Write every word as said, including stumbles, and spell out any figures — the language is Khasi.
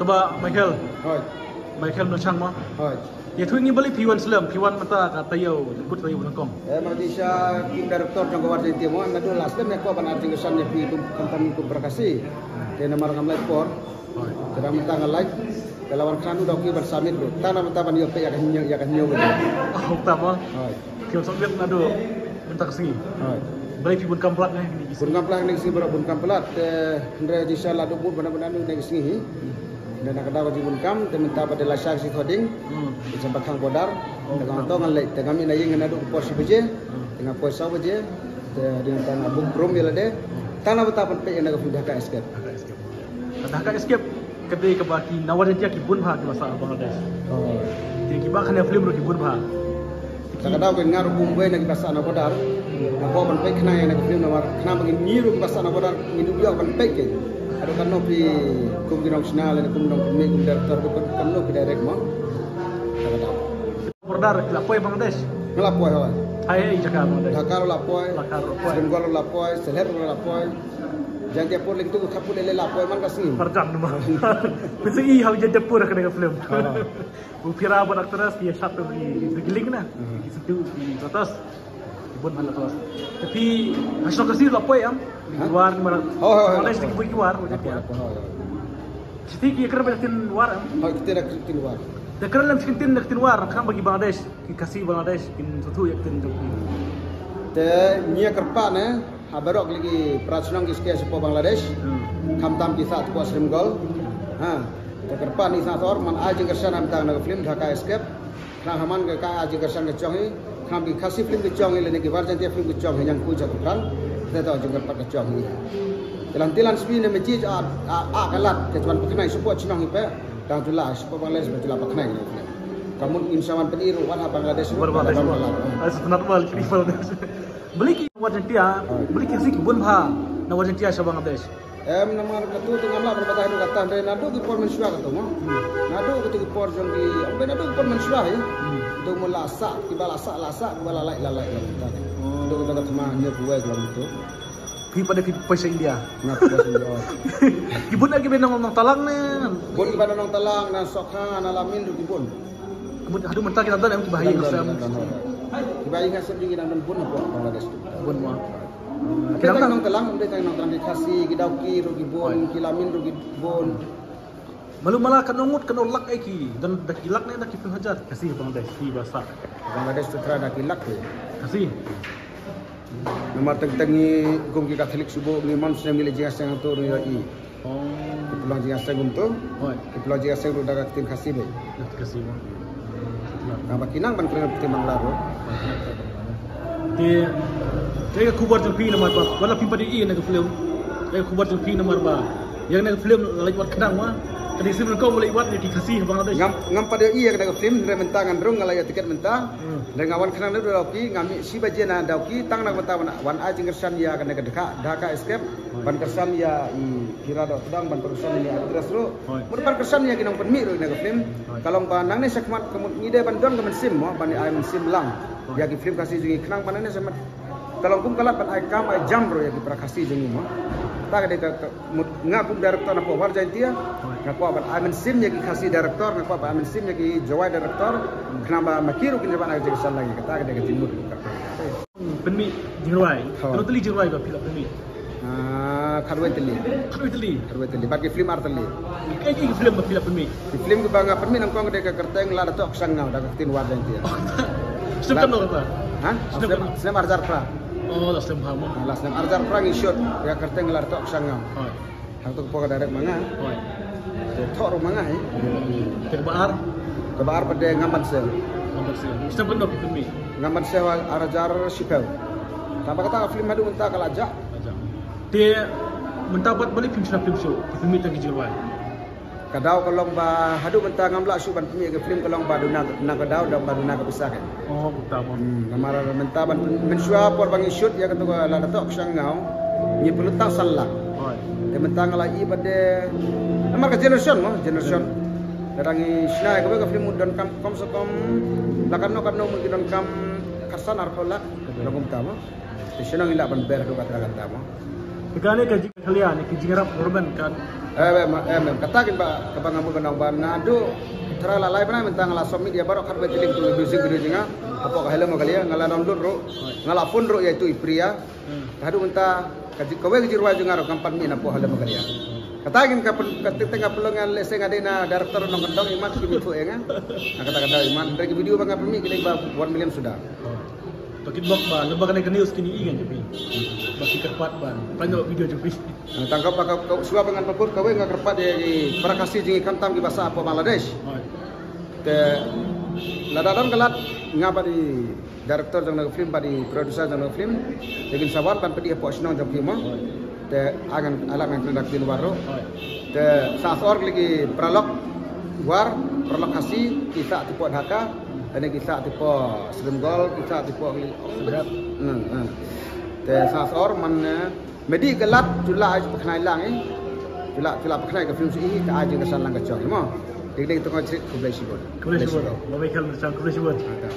Ba Michael. Hoi. Michael Mlachang mo. Hoi. Ïathuh ngi balei phi wan slem, phi wan mynta ka taïew, kut taïew nyngkong. Eh, ma ki sha ki director jong ka War Jaiñtia mo, naduh la slem ïa ko ban arju ka san ïa phi kum khamtam kum para Khasi. Te namar ngam lait por. Hoi. Te da mynta nga lait, te la wan khnang da ki ban submit ruh. Tang na mynta ban ïoh peit ïa ka hynñiew, ïa ka hynñiew. Oh, ta mo. Hoi. Phi wan submit naduh mynta ka sngi. Hoi. Balei phi bun kam palat ne? Bun kam palat ne, sngi baroh bun kam palat. Te hynrei jingshisha la duh bun bana bana ne ka sngi hi. Te na ka daw ka jingbun kam, te mynta pat te la shah shi thoh ding. Hmm. Te sa ba khang border. Oh, te nga to nga leit, te nga mih na ïing naduh ka por shi baje. Hmm. Te nga poi saw baje. Te dei nga tang nga book room ïa lade. Hmm. Tang na ba ta ban peit ïa na ka film Dhaka Escape. Dhaka Escape. Dhaka Escape ka dei kaba ki na War Jaiñtia ki bun bha kiba sah ha Bangladesh. Oh. Te kiba khana film ruh ki bun bha. Te ka daw ka nga ruh kum wei na kiba sah na border. Nga kwah ban peit khnang ïa na ka film namar khnang ba ngi ruh kiba sah na border ngi duh ïoh ban peit ki. Haduh katno phi kum ki nongshna lane kum nongpynmih kum director haduh katno phi direct mo. Ka daw. Border la poi Bangladesh. Nga la poi hoi. Hai hai jaka Bangladesh. Dhaka la poi. Dhaka la poi. Srinagar la poi. Sylhet la poi. Jaiñtiapur leng tu ka pun ele la poi man ka sngi. Parjan ma. Pynsi i hau Jaiñtiapur ka dei ka film. Ha. U Phira bad actress ïa shat tu i giling na. Hmm. I situ i batas. Bun man la klas. Tapi hasok kasi la poi am. Ha? War ni mara. Oh, oh, oh, Bangladesh la poi. Ki war. La poi, la poi, oh, oh. Siti ki kren ba tin war am. Hoi, kita dah tin war. Te kren lem skin tin dak tin war, kham bagi Bangladesh, ki Khasi Bangladesh, kin sutu yak tin jong ki. Te ngi kyrpad ne, ha baroh ki para chnong ki skia sha Bangladesh. Hmm. Kham tam ki sah tu Srinagar. Ha. Te kyrpad ni sa tor man ai jingkyrshan ha bynta na ka film Dhaka Escape. Khnang ha man ka ka ai jingkyrshan ka jong i. Khnang ki Khasi film ka jong i lane ki War Jaiñtia film ka jong i ñiangkhuh sha ka pran. Te to jingkyrpad ka jong i. Te lan te lan sbi ne mejij a, a, a ka lad ka jwan pynkhana i support chnong i pe. Dang jula support Bangladesh ba jula pynkhana i film. Ka mut ngim sa wan pyni ruh wan ha Bangladesh ruh. War Bangladesh. Ai sa pynat wal ki Bangladesh. Balei ki War Jaiñtia, balei ki Khasi ki bun bha na War Jaiñtia sha Bangladesh. Em, namar katu te ngam lah ban batai haduh katta, hynrei naduh ki por mynshuwa katu mo. Hmm. Naduh katu ki por jong ki, em, naduh ki por mynshuwa hi. Hmm. Tu mo la sah, kiba la sah, la sah, kiba la lait, la lait, la lait. Oh. Naduh katu ka thma hynñiew phew wei khlem tu. Phi pat phi poi sha India. Nga poi sha India. Ki bun ki ba nong, nongtalang ne. Bun kiba nongtalang, na Sokha, na Lamin ruh ki bun. Haduh mynta ki dang don em kiba ha ïing ha sem. Kiba ha ïing ha sem ki dang don bun hapoh Bangladesh. Bun mo. Ki dang nongtalang, ym dei tang nongtalang, ki Khasi, ki Dawki ruh ki bun, ki Lamin ruh ki bun. Malu mala katno ngut, katno lak eh ki, don da ki lak ne da ki phew hajar Khasi ha Bangladesh, kiba sah. Bangladesh tu trai da ki lak eh. Khasi. Namar teng teng ngi kum ki Katholik shuh ngi mon snem ngi leh jingïaseng tu ngi ïohi. Oh. Ki pynlong jingïaseng kumto. Hoi. Ki pynlong jingïaseng ruh da ka ktien Khasi beit. Da ka ktien Khasi beit. Naba ki nang ban kren ktien Bangla ruh. Te, te ka khubor jong phi namar ba, wat la phim pat ïohi ïa kane ka film. Te ka khubor jong phi namar ba ïa kane ka film la leit wad khnang ma. Ka dei ka film nyngkong ba la leit wad ïa ki Khasi ha Bangladesh. Ngam, ngam pat ïohi ïa kane ka film, hynrei mynta ngan rung nga la ïoh tiket mynta. Hmm. Hynrei nga wan khnang na Dawki, nga mih shi baje na Dawki, tang na ka bynta wan, wan ai jingkyrshan ïa kane ka Dhaka, Dhaka Escape. Hoi. Ban kyrshan ïa i Phira Dohtdong, ban kyrshan ïa i actress ruh. Hoi. Mut ban kyrshan ïa ki nongpynmih ruh ïa kane ka film. Hoi. Ka long ba nangne shakhmat ka mut ngi dei ban don ka mynsiem mo, ban ai mynsiem lang. Hoi. Ïa ki film Khasi jong ngi khnang ba nangne shakhmat ka long kum ka lad ban ai kam ai jam ruh ïa ki para Khasi jong ngi mo. Ta ka dei ka, ka mut nga kum director na pdeng War Jaiñtia. Hoi. Nga kwah ban ai mynsiem ïa ki Khasi director, nga kwah ban ai mynsiem ïa ki Jowai director. Khnang ba ma ki ruh kin ïa ban ai jingkyrshan lang ïa kata ka dei ka jingmut. Pynmih jingrwai. Hoi. Katno tylli jingrwai ba phi la pynmih? Ah, khatwei tylli. Khatwei tylli. Khatwei tylli. Bad ki film ar tylli. Kaei ki film ba phi la pynmih? Ki film kiba nga pynmih nyngkong ka dei ka kyrteng Lada Toh Ksang Ngaw da ka ktien War Jaiñtia. Oh, snem katno kata? Ha? Snem katno? Snem ar hajar phra. Oh, la snem bha mo. Ah, la snem ar hajar phra ngi shoot ïa ka kyrteng Lada Toh Ksang Ngaw. Hoi. Hangto ka por ka direct ma nga. Hoi. Te thoh ruh ma nga hi. Te kaba ar? Kaba ar pat de Ngam Ban Siew. Ngam Ban Siew. Snem katno phi pynmih? Ngam Ban Siew ar hajar shiphew. Tang ba kata ka film haduh mynta ka la jah. La jah. Te mynta pat balei phim shna film shuh, phi pynmih tang ki jingrwai? Ka daw ka long ba haduh mynta ngam lah shuh ban pynmih ka film ka long ba duna, na ka daw, daw ba duna ka pisa ka. Oh, mynta mo. Hmm, namar mynta ban mynshuwa por ba ngi shoot ïa kato ka Lada Toh Ksang Ngaw. Ngi pynlut tang san lak. Hoi. Te mynta nga la ïohi ba de namar ka generation mo, generation. Lada ngi shna ïa kawei ka film mut donkam, kam se kam la katno katno mut ki donkam khatsan arphew lak. Ka dei. Long kumta mo. Te shnong ngi lah ban ber haduh katta katta mo. Te kane ka jingkhalia ne ki jingïarap government ka Em, em, em, em, kata kin ba, kaba nga mut ban ong ba naduh tara la lai bnai mynta nga la submit ïa baroh khatwei tylli ki music video jong nga hapoh ka Hello Meghalaya, nga la download ruh, nga la phone ruh ïa itu i Priya. Hmm. Haduh mynta ka ji-, kawei ka jingrwai jong nga ruh kam pat mih napoh Hello Meghalaya. Kata kin ka pyn-, ka teng teng ka pynlong nga lehse nga dei na director nongkyndong, imat kim ithuh ïa nga. Nga kata ka dei imat, hynrei ki video ba nga pynmih ki dei ba one million suda. To kit bok ba lem ba kane ka news kine i ngan jong phi. Ba ki kyrpad ban pynlong video jong phi. Tang ka ba ka, ka, shuwa ba ngan pynpur kawei nga kyrpad ïa ki para Khasi jong ngi khamtam kiba sah hapoh Bangladesh. Hooid. Te lada don ka lad nga bad i director jong ka film bad i producer jong ka film, te kin sa wan ban pynïaid hapoh shnong jong phi mo. Te ai ngan, ai lad ngan kren da ka ktien War ruh. Hooid. Te sa sor lagi paralok War, paralok Khasi, ki sah hapoh Dhaka, lane ki sah hapoh Sremgol, ki sah hapoh Srem. Hmm, hmm. Te sa sor man, eh, medi ka lad, to la ai pakhnai lang, eh. To la, to la pakhnai ka film shuh, te ai jingkyrsan lang ka jong, mo. Dei dei to nga chrik, khublei shibun. Khublei shibun. Ba bai khal mynsang, khublei shibun. Ata.